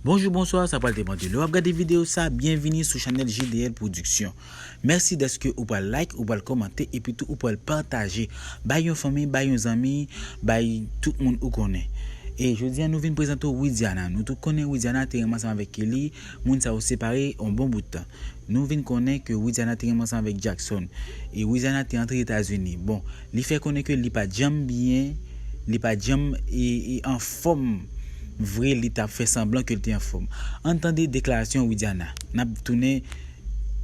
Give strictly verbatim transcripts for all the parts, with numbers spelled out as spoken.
Bonjou, bonswa, sa pral depann de lè w ap gade videyo sa. Byenvini sou chanèl J D L Production. Mèsi dèske ou pral like, ou pral kòmante, epi tou ou pral pataje. Bay yon fanmi, bay yon zanmi, bay tout moun ou konnen. E jodi a nou vin prezante w Widiana. Nou tout konnen Widiana te renmen ansanm avèk Kelly, moun sa yo separe yon bon bout tan. Nou vin konnen ke Widiana te renmen ansanm avèk Jackson. E Widiana te antre Etazini. Bon, li fè konnen ke li pa t janm byen, li pa t janm e, e anfòm vre, li t ap fè sanblan ke l te anfòm. Ann tande deklarasyon Widiana. N ap tounen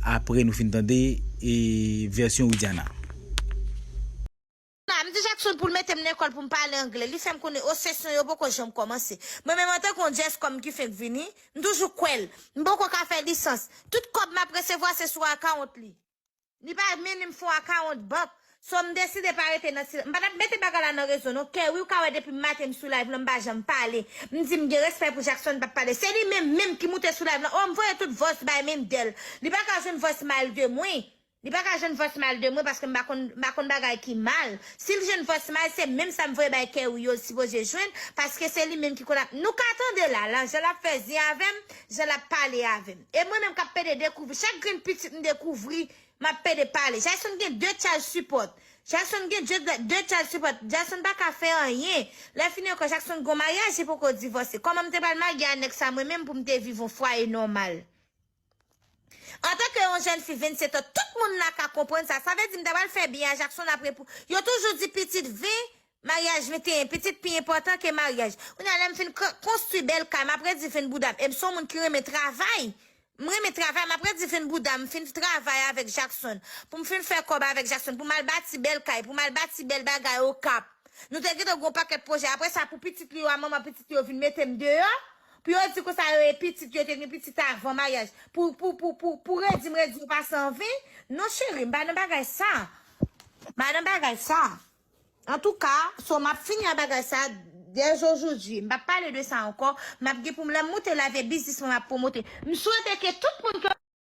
apre nou fin tande e, vèsyon Widiana. M di Jackson pou l mete m lekòl pou m pale anglè. Li fè m konnen o sesyon yo poko janm kòmanse. Mwen menm antanke yon Jess kòm ki fenk vini, m toujou kwè l. M poko ka fè lisans. Tout kòb m ap resevwa se sou akawont li. Li pa mennen m fè yon akawont bank. So m deside pa rete nan silans. M pa t ap mete bagay la nan rezo non. Kerry ou ka wè depi maten m sou live lan m pa janm pale. M di m gen respè pou Jackson m p ap pale. Se li menm menm ki moute sou live lan. Oh m voye tout voice bay Mendel. Li pa ka jwenn voice mal de mwen. Li pa ka jwenn voice mal de mwen paske m pa konn m pa konn bagay ki mal. Si l jwenn voice mal se menm sa m voye bay Kerry yo l sipoze jwenn paske se li menm ki konn ap nou ka tande la la jan l ap fè zen avè m, jan l ap pale avè m. E mwen menm k ap pede dekouvri chak grenn pitit m dekouvri m ap pede pale. Jackson gen de child support. Jackson gen de, de child support. Jackson pa ka fè anyen. Lè fini ankò Jackson gon maryaj li poko divòse. Kòman m te pral marye a nèg sa mwen menm pou m te viv yon fwaye nòmal? Antanke yon jèn fi vennsèt an, tout moun la ka konprann sa. Sa vle di m ta pral fè byen a Jackson apre pou. Yo toujou di pitit ven, maryaj venteyen. Pitit pi enpòtan ke maryaj. Kounye a lè m fin konstwi bèl kay, m ap redi venn bouda m. E m se yon moun ki renmen travay. M renmen travay, m ap redi venn bouda m, fin travay avèk Jackson. Pou m fin fè kòb avèk Jackson, pou m al bati bèl kay, pou m al bati bèl bagay Okap. Nou te gentan gon pakèt pwojè. Apre sa, pou pitit li yo a, manman pitit li yo vin mete m deyò. Pou yo di konsa yo e pitit, yo te gen pitit avan maryaj. Pou, pou, pou, pou, pou redi m redi yo pase an ven. Non cheri, m pa nan bagay sa. M pa nan bagay sa. Antouka, so m ap fini a bagay sa dè jodi. M p ap pale de sa ankò. M ap gen pou m lè m moute live e biznis mwen m ap pwomote. M swete ke tout moun ki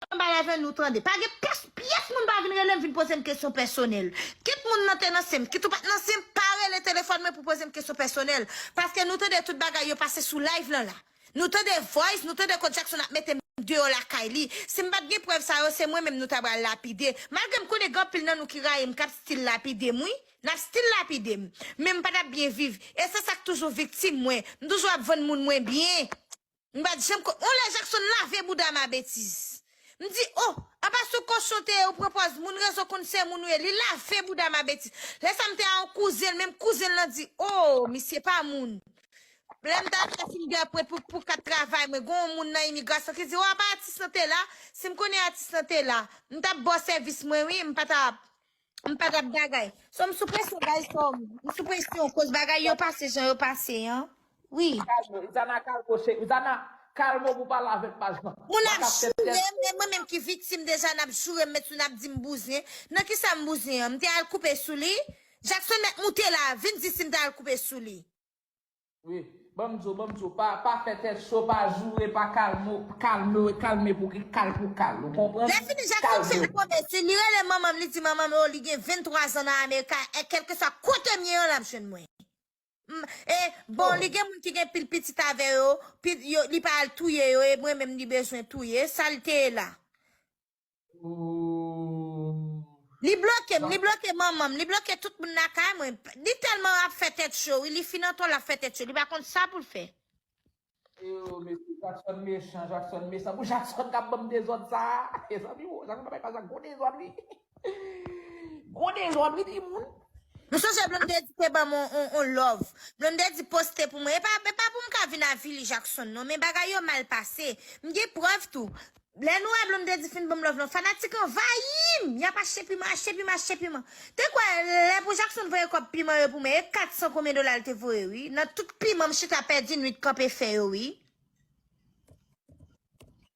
anba live lan nou tande. Pa gen pyès, pyès moun pa vin rele m vin poze m kesyon pèsonèl. Kit moun nan te nan sen m, kit ou pa t nan sen m, pa rele telefòn mwen pou poze m kesyon pèsonèl. Paske nou tande tout bagay yo pase sou live lan la. Nou tande voice, nou tande kot Jackson ap mete m deyò lakay li. Si m pa t gen prèv sa yo, se mwen menm nou ta pral lapide. Malgre m konnen gen anpil nan nou ki rayi m, k ap still lapide m, wi. N ap still lapide m. Men m pa t ap byen viv. E se sa k toujou viktim mwen. M toujou ap vann moun mwen byen. M pa t janm ko-, yon lè Jackson lave bouda m a betiz. M di, oh, apa sou kochon te ye, ou pran pòz moun, rezo konn se moun ou ye. Li lave bouda m a betiz. Lè sa m te a yon kouzen l, menm kouzen l lan di, oh, misye pa moun. Lè m ta fè finger print pou, pou kat travay mwen, gon yon moun nan imigrasyon ki di, oh, apa atis lan te la? Si m konnen atis lan te la, m t ap ba w sèvis mwen, wi, m pa t ap, m pa t ap bagay. So, m sou presyon, guys, so, m sou presyon, koz bagay yo pase jan yo pase an. Wi. Kalme, Zana, kalme, cheri. Zana, kalme w pou pale avèk Majlan. Moun ap joure m, e mwen menm ki viktim deja, n ap joure m, met sou n ap di m bouzen. Nan kisa m bouzen an? M te al koupe sou li? Jackson mèt moute la, vin di si m t al koupe sou li. Wi, ban m di w, ban m di w, pa, pa fè tèt cho, pa joure, pa kalme, kalme, kalme pou ki kal pou kal, ou konprann? Lè fini Jackson fè l pwomès, li rele manman m, li di manman m, oh, li gen venntwa zan nan Amerika, e kèlkeswa kote m ye an, l ap jwenn mwen. M, e, bon, li gen moun ki gen pil pitit avè yo, pi, yo, li pa al touye yo, e mwen menm li bezwen touye, sa l te ye la? Li bloke m, li bloke manman m, li bloke tout moun lakay mwen. Li tèlman ap fè tèt cho, wi, li fin antò l ap fè tèt cho, li pa konn sa pou l fè. Eyo, mesye, Jackson mechan, Jackson mechan. Pou Jackson k ap ban m dezòd sa a. Mezanmi, o, Jackson pa bay pa sa, gwo dezòd, wi. Gwo dezòd, wi, timoun. M sonje Blondedy te ban m on, on, on love. Blondedy poste pou mwen. E pa, e pa pou m ka vin avili Jackson, non, men bagay yo mal pase. M gen prèv tou. Lè nou wè Blondedy fin ban m love lan, fanatik anvayi m! Y ap achte piman, achte piman, achte piman. Te kwè lè pou Jackson voye kòb piman yo pou mwen, e kat san konbyen dola l te voye, wi. Nan tout piman m chita pèdi nwit kanpe fè yo, wi.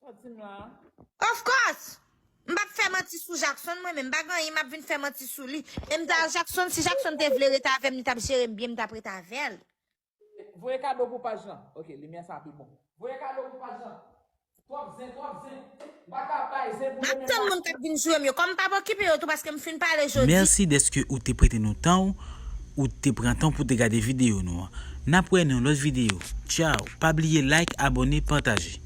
Of course! M p ap fè manti sou Jackson, mwen menm. M pa gen anyen m ap vin fè manti sou li. E m ta Jackson, si Jackson te vle rete avè m, li t ap jere m byen, m t ap rete avè l. Voye kado pou paj lan. Ok, limyè sa pi bon. Voye kado pou paj lan. Twòp zen, twòp zen. M pa ka bay zen pou demen maten. M ap tann moun k ap vin joure m yo. Kòm m p ap okipe yo tou paske m fin pale jodi. Mèsi dèske ou te prete nou tan w, ou te pran tan w pou w te gade videyo nou an. N ap wè nan yon lòt videyo. Tchao! Pa bliye like, abòne, pataje.